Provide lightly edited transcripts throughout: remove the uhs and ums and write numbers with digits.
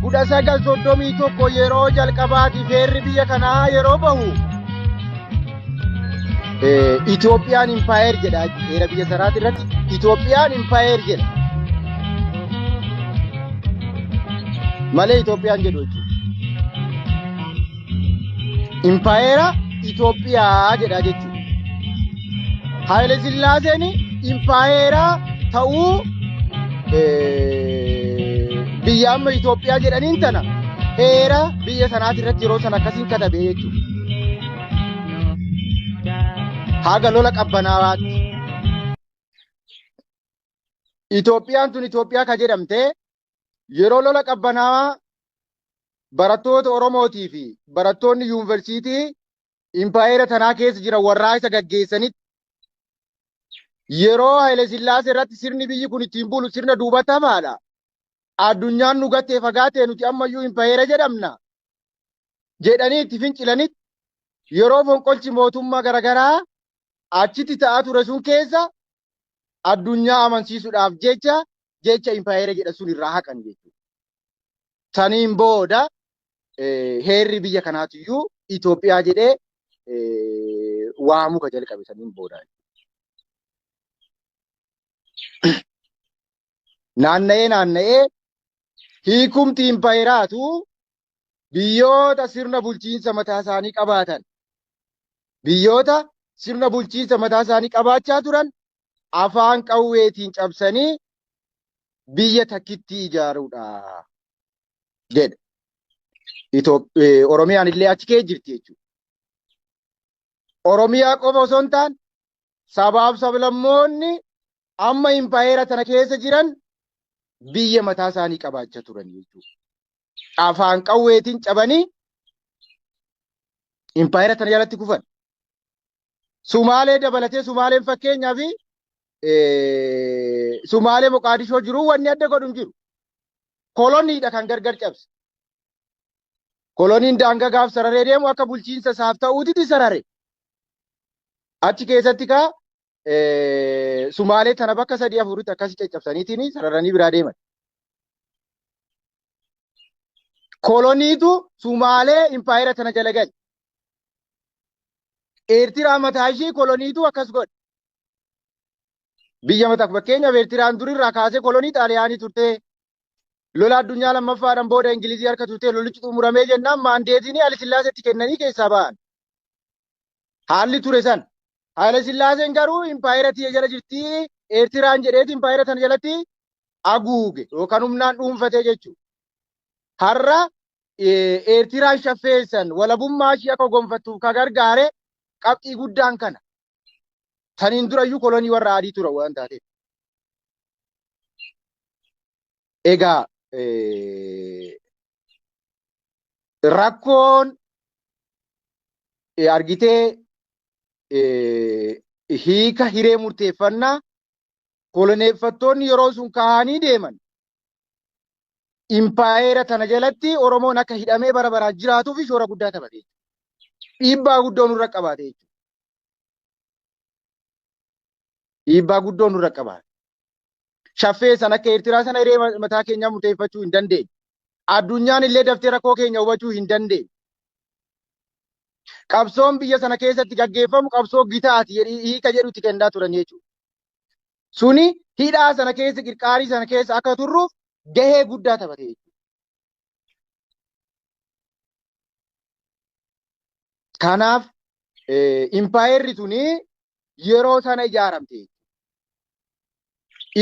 1931 yeroo jalqabaatiif heerri biyya kanaa yeroo bahu Itoophiyaan impaayer jedha, heera biyya sanaati irratti Itoophiyaan impaayer jedha. Malee Itoophiyaan jedhu jechuudha. Impaayera Itoophiyaa jedha jechuudha. Haayile Sillaaseen impaayera ta'uu biyya amma Itoophiyaa jedhaniin tana heera biyya sanaati irratti yeroo sana akkasiin katabee jechuudha. Haga lola qabbanaawaatti. Itoophiyaan tun Itoophiyaa ka jedhamte yeroo lola qabbanaawaa barattoota Oromootii fi barattoonni yuunivarsiitii impaayera tanaa keessa jiran warraaqsa gaggeessanitti, yeroo Haile Sillaasee irratti sirni biyyi kun ittiin bulu sirna duubatti hafaadha. Addunyaan nu gattee fagaatee nuti ammayyuu impaayera jedhamna jedhanii itti fincilanitti, yeroo fonqolchi mootummaa garaagaraa achitti ta'aa ture sun keessa addunyaa amansiisuudhaaf jecha jecha impaayera jedha sun irraa haqan jechuudha. Saniin booda heerri biyya kanaatiyyuu Itoophiyaa jedhee waamuu ka jalqabe saniin booda. Naanna'ee naanna'ee hiikumti impaayeraatu biyyoota sirna bulchiinsa mataa isaanii qabaatan, biyyoota sirna bulchiinsa mataa isaanii qabaachaa turan afaan qawweetiin cabsanii biyya takkittii ijaaruudha jedha. Oromiyaan illee achi keessa jirti jechuudha. Oromiyaa qofa osoo hin taane sabaaf sablammoonni amma impaayera tana keessa jiran biyya mataa isaanii qabaachaa turan jechuudha. Afaan qawweetiin cabanii impaayera tana jalatti kufan. Sumaalee dabalatee, Sumaaleen fakkeenyaaf Sumaalee Moqaadishoo jiru wanni adda godhu hin jiru. Koloniidha kan gargar cabse. Koloniin daangaa gaaf sararee deemu akka bulchiinsa isaaf ta'uutitti sarare. Achi keessatti kaa Sumaalee tana bakka sadii afuritti akkasi caccabsaniitiin sararanii biraa deeman. Koloniitu Sumaalee impaayera tana jala gale. Eertiraa mataa ishii koloniitu akkas godhe. Biyya mataa, fakkeenyaaf Eertiraan durirraa kaasee kolonii Xaaliyaanii turte. Lola addunyaa lammaffaadhaan booda Ingilizii harka turte. Lolichi xumuramee jennaan maandeetiin Haile Sillaaseetti kennanii keessaa ba'an. Haalli ture san. Haile Sillaaseen garuu impaayera tiyya jala jirti Eertiraan jedheeti impaayera tana jalatti haguuge yookaan humnaan dhuunfatee jechuudha. Har'a Eertiraan shaffeessan walabummaa ishii akka gonfattuuf ka gargaare qabxii guddaan kana. Saniin durayyuu kolonii warra adii tura waan taateef. Egaa rakkoon argitee hiika hiree murteeffannaa koloneeffattoonni yeroo sun kaa'anii deeman impaayera tana jalatti Oromoon akka hidhamee bara baraan jiraatuuf shoora guddaa taphate jechuudha. Dhiibbaa guddoo nurra qabaate jechuudha. Dhiibbaa guddoo nurra qabaate. Shaffee san akka Eertiraa sana hiree mataa keenyaa murteeffachuu hin dandeenye. Addunyaan illee daftee rakkoo keenya hubachuu hin dandeenye. Qabsoon biyya sana keessatti gaggeeffamu qabsoo gitaati hiika jedhutti kennaa turan jechuudha. Suni hidhaa sana keessa, qirqaarii sana keessa akka turruuf gahee guddaa taphate jechuudha. Kanaaf impaayerri tuni yeroo sana ijaaramte.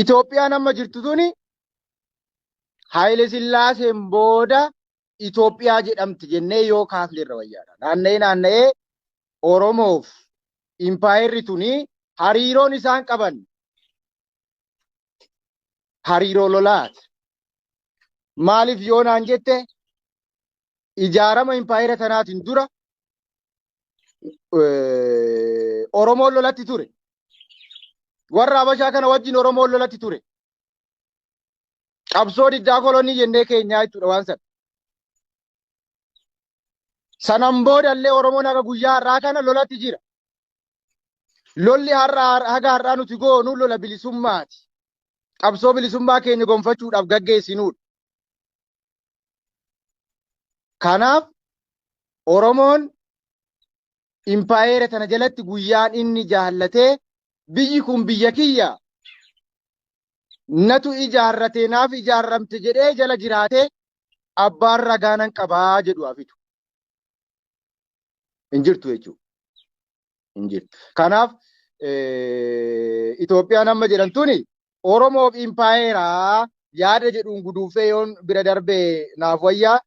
Itoophiyaan amma jirtu tuni Haayile Sillaaseen booda Itoophiyaa jedhamti jennee yoo kaafne irra wayyaadha. Naanna'ee naanna'ee Oromoof impaayerri tuni hariiroon isaan qaban hariiroo lolaati. Maaliif yoo naan jette, ijaarama impaayera tanaatiin dura Oromoon lolatti ture. Warra Habashaa kana wajjin Oromoon lolatti ture. Qabsoo diddaa kolonii jennee keenyaa jechuudha waan sana. Sanan booda illee Oromoon haga guyyaa har'aa kana lolatti jira. Lolli har'a haga har'aa nuti goonu lola bilisummaati. Qabsoo bilisummaa keenya gonfachuudhaaf gaggeessinuudha. Kanaaf Oromoon impaayeera tana jalatti guyyaan inni jaallatee biyyi kun biyya kiyya natu ijaarrate naaf ijaarramte jedhee jala jiraatee abbaan ragaa nan qabaa jedhu hafitu. Hin jirtu jechuudha. Hin jirtu. Kanaaf Itoophiyaan amma jedhamtuni Oromoof impaayeeraa yaada jedhuun guduunfee yoon bira darbee naaf wayyaa.